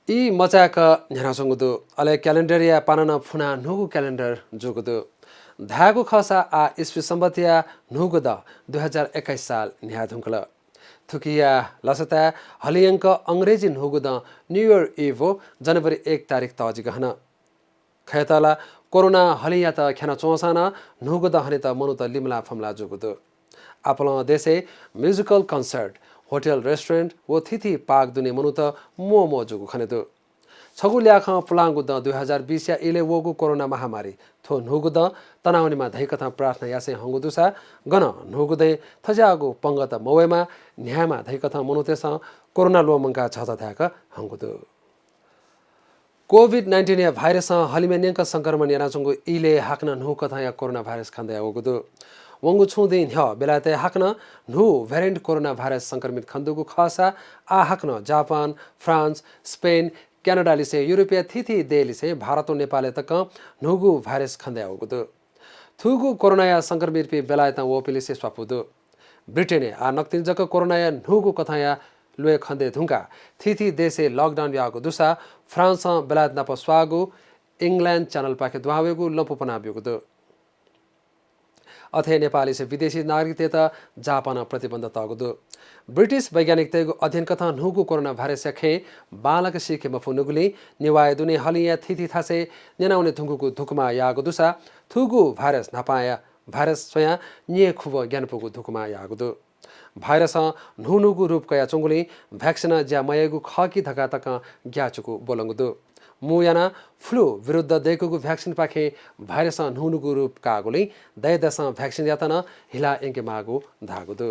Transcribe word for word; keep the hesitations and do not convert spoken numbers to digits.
ई मचाय्क न्ह्यानाच्वंगु दु। अले क्यालेन्डरया पाना नं फुनाः न्हूगु क्यालेन्डर जूगु दु। धायेगु खःसा आः इस्वी संवतया न्हूगु दँ दुई हजार एक्काइस साल न्ह्याये धुंकल। थुकिया लसताय् हलिंयंक अंग्रेजी न्हूगु दँ New Year Eve व जनवरी एक तारिख तःजिक हन। खय्‌त ला कोरोना हलिंयात ख्यानाच्वंसां नं न्हूगु दँ हनेत मनूत लिमला फमला जूगु दु। आपालं देशय् musical concert, hotel, restaurant व थीथी park दुने मनूत म्वःम्वः जूगु खने दु। छगू ल्याखं पुलांगु दँ दुई हजार बिसया इलय् वःगु कोरोना महामारी थ्व न्हूगु दँ तनावनेमा धइकथं प्रार्थना यासें हंगु दुसा गनं न्हूगु दँय् थज्याःगु पंगत मवयेमा, न्ह्यायेमा धइकथं मनूतय्‌सं कोरोना ल्वःमंकाः झःझः धाय्क हंगु दु। कोभिड नाइन्टिनया भाइरसं हलिमय् न्यंक संक्रमण यानाच्वंगु इलय् हाकनं न्हू कथंया कोरोना भाइरस खनेदयावःगु दु। वंगु छुं दिं न्ह्यः बेलायतय् हाकनं न्हू variant कोरोना भाइरस संक्रमित खनेदुगु खःसा आः हाकनं जापान, फ्रान्स, स्पेन, क्यानाडा लिसें युरोपया थीथी देय् लिसें भारतं नेपालय् तकं न्हूगु भाइरस खनेदयावःगु दु। थुगु कोरोनाया संक्रमितपिं बेलायतं वःपिं लिसे स्वापू दु। ब्रिटेनय् आः नकतिनि जक कोरोनाया न्हूगु कथंया ल्वय् खनेदये धुंकाः थीथी देशय् lockdown याःगु दुसा फ्रान्सं बेलायत नाप स्वाःगु Inland Channel पाखे दुहां वयेगु लँपु पना ब्यूगु दु। अथे नेपाललिसे विदेशी नागरिकतय्त जापानं प्रतिबन्ध तःगु दु। ब्रिटिश वैज्ञानिकतय्गु अध्ययन कथं न्हूगु कोरोना भाइरसया खँय् बांलाक सीके मफुनिगुलिं नेवाःया दुने हलिंया थीथी थासय् न्यनावने धुंकूगु धुकुमा याःगु दुसा थुगु भाइरस न्हापांया भाइरस स्वयां न्येखुब ग्यानापुगु धुकुमा याःगु दु। भाइरसं न्हून्हूगु रूप कयाच्वंगुलिं भ्याक्सिनं ज्या मयाइगु खः कि धकाः तकं ग्याःचुकु ब्वलंगु दु। मू यानाः फ्लू विरुद्ध दय्कूगु भ्याक्सिनपाखें भाइरसं न्हून्हूगु रूप काःगुलिं दय्दसं भ्याक्सिनयात नं हिला यंके माःगु धाःगु दु।